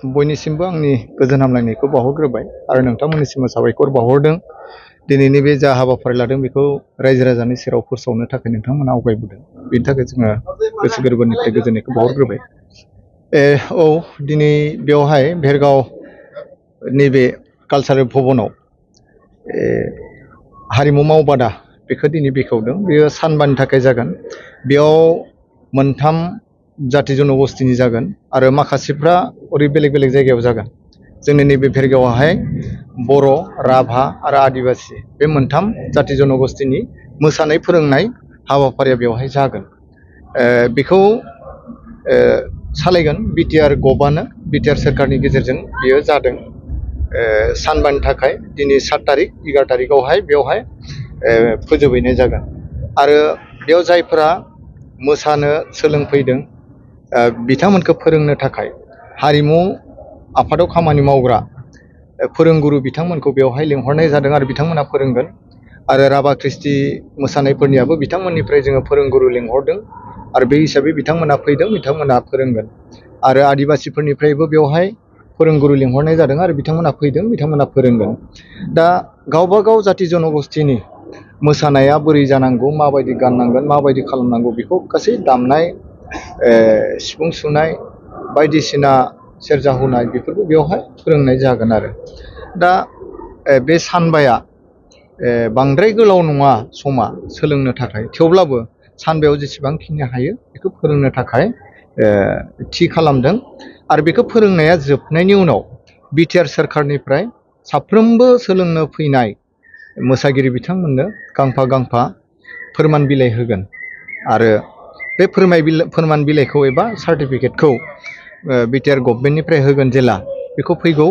बयनिसिमबो आंनि गोजोन हामलायनायखौ बावहरग्रोबाय आरो नोंथांमोननिसिमबो साबायखर बावहरदों। दिनैनि बे जा हाबाफारि लादों बेखौ रायजो राजानि सेराव फोसावनो थाखाय नोंथांमोना आवगायबोदों। बेनि थाखाय जोङो गोसो गोरबोनिफ्राय गोजोननायखौ बावहरग्रोबाय। औ दिनै बेवहाय भेरगाव नैबे कालचारेल भवनाव हारिमु मावबादा बेखौ दिनै बेखेवदों। बेयो सानबानि थाखाय जागोन। बेयाव मोनथाम जाति जनगोष्ठीनि जागोन आरो माखासेफ्रा ओरै बेलेग बेलेग जायगायाव जागोन। जोंनि नैबे भेरगावआवहाय बर', राभा आरो आदिबासि बे मोनथाम जाति जनगोष्ठीनि मोसानाय फोरोंनाय हाबाफारिया बेवहाय जागोन। बेखौ सालायगोन बिटिआर गभर्नमेन्टआनो, बिटिआर सोरखारनि गेजेरजों बेयो जादों। सानबानि थाखाय दिनै 7 तारिख 11 तारिखआवहाय बेवहाय फोजोबहैनाय जागोन। आरो बेयाव जायफोरा मोसानो सोलोंफैदों बिथांमोनखौ फोरोंनो थाखाय हारिमु आफादाव खामानि मावग्रा फोरोंगुरु बिथांमोनखौ बेवहाय लिंहरनाय जादों आरो बिथांमोना फोरोंगोन। आरो राभा ख्रिस्टि मोसानायफोरनियाबो बिथांमोननिफ्राय जोङो फोरोंगुरु लिंहरदों आरो बे हिसाबै बिथांमोना फैदों, बिथांमोना फोरोंगोन। आरो आदिबासिफोरनिफ्रायबो बेवहाय फोरोंगुरु लिंहरनाय जादों आरो बिथांमोना फैदों, बिथांमोना फोरोंगोन। दा गावबा गाव जाति जनगोष्ठीनि मोसानाया बोरै जानांगौ, माबायदि गाननांगोन, माबायदि खालामनांगौ बेखौ गासै दामनाय सिफुं सुनाय बायदिसिना सेरजा हुनाय बेफोरखौ बेवहाय फोरोंनाय जागोन आरो। दा बे सानबाया बांद्राय गोलाव नङा समा सोलोंनो थाखाय, थेवब्लाबो सानबायाव जेसेबांखिनि हायो बेखौ फोरोंनो थाखाय थि खालामदों। आरो बेखौ फोरोंनाया जोबनायनि उनाव बिटिआर सोरखारनिफ्राय साफ्रोमबो सोलोंनो फैनाय मोसागिरि बिथांमोननो गांफा गांफा फोरमान बिलाइ होगोन। आरो बे फोरमान बिलाइखौ एबा सार्टिफिकेटखौ बिटिआर गभर्नमेन्टनिफ्राय होगोन जेला, बेखौ फैगौ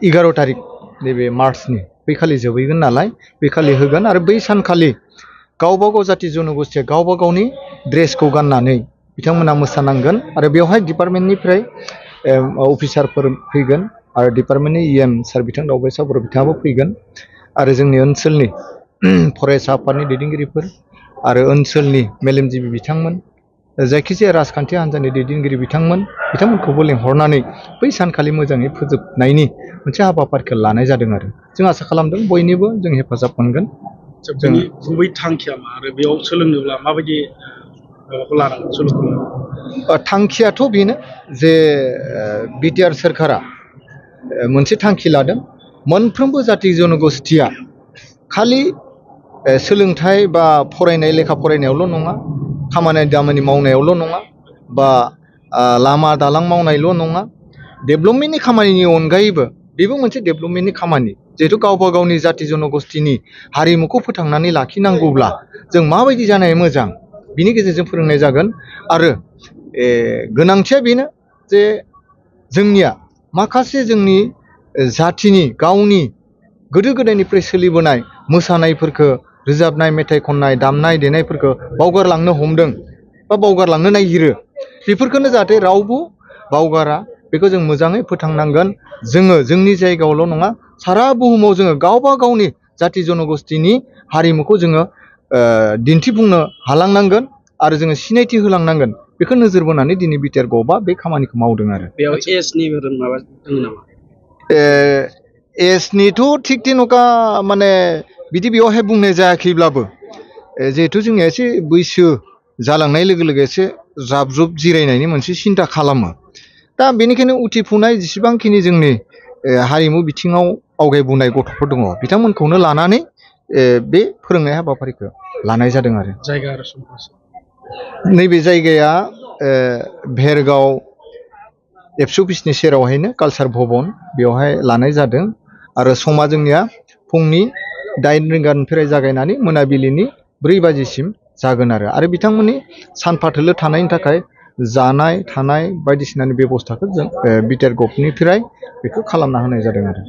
11 तारिख नैबे मार्चनि बैखालि जोबहैगोन नालाय, बैखालि होगोन। आरो बै सानखालि गावबा गाव जाति जनगोष्ठीया गावबा गावनि ड्रेसखौ गाननानै बिथांमोना मोसानांगोन। आरो बेवहाय डिपार्टमेन्टनिफ्राय अफिसारफोर फैगोन आरो डिपार्टमेन्टनि EM सार बिथां दावबायसा बर' बिथाङाबो फैगोन। आरो जोंनि ओनसोलनि फरायसा आफादनि दैदेनगिरिफोर आरो ओनसोलनि मेलेमजिबि बिथांमोन, जायखिजाया राजखान्थि हान्जानि दैदेनगिरि बिथांमोनखौबो लेंहरनानै बै सानखालि मोजाङै फोजोबनायनि मोनसे हाबाफारिखौ लानाय जादों। आरो जों आसा खालामदों बयनिबो जों हेफाजाब मोनगोन। जोंनि गुबै थांखिया मा आरो बेयाव सोलोंनोब्ला माबायदि लानांगोन सोलोंनो? थांखियाथ' बेनो जे बिटिआर सोरखारा मोनसे थांखि लादों। मोनफ्रोमबो जाति जनगोष्ठीया खालि सोलोंथाइ बा फरायनाय लेखा फरायनायावल' नङा, खामानि दामानि मावनायावल' नङा, बा लामा दालां मावनायल' नङा, डेभेलपमेन्टनि खामानिनि अनगायैबो बेबो मोनसे डेभेलपमेन्टनि खामानि। जिहेथु गावबा गावनि जाति जनगोष्ठीनि हारिमुखौ फोथांनानै लाखिनांगौब्ला जों माबायदि जानाया मोजां बिनि गेजेरजों फोरोंनाय जागोन। आरो गोनांथिया बेनो जे जोंनिया माखासे जोंनि जातिनि गावनि गोदो गोदायनिफ्राय सोलिबोनाय मोसानायफोरखौ, रोजाबनाय, मेथाइ खननाय, दामनाय देनायफोरखौ बावगारलांनो हमदों बा बावगारलांनो नागिरो। बेफोरखौनो जाहाथे रावबो बावगारा, बेखौ जों मोजाङै फोथांनांगोन। जोङो जोंनि जायगायावल' नङा, सारा बुहुमाव जोङो गावबा गावनि जाति जनगोष्ठीनि हारिमुखौ जोङो दिन्थिफुंनो हालांनांगोन आरो जोङो सिनायथि होलांनांगोन। बेखौ नोजोर बोनानै दिनै बिटिआर गभआ बे खामानिखौ मावदों। आरो बेयाव एजनि माबा दङ नामा? एजनिथ' थिग थेन'खा माने बिदि बेवहाय बुंनाय जायाखैब्लाबो, जिहेथु जोंनिया एसे बैसो जालांनाय लोगो लोगो एसे जाब जुब जिरायनायनि मोनसे सिन्था खालामो। दा बेनिखायनो उथिफुनाय जेसेबांखिनि जोंनि हारिमु बिथिङाव आवगायबोनाय गथ'फोर दङ, बिथांमोनखौनो लानानै बे फोरोंनाय हाबाफारिखौ लानाय जादों। आरो जायगा आरो सम नैबे जायगाया भेरगाव एबसु अफिसनि सेरावहायनो कालचार भवन, बेवहाय लानाय जादों। आरो समा जोंनिया फुंनि 8 रिंगानिफ्राय जागायनानै मोनाबिलिनि 4 बाजिसिम जागोन। आरो बिथांमोननि सानफाथोलो थानायनि थाखाय जानाय थानाय बायदिसिनानि बेब'स्थाखौ जों बिटिआर गभनिफ्राय बेखौ खालामना होनाय जादों। आरो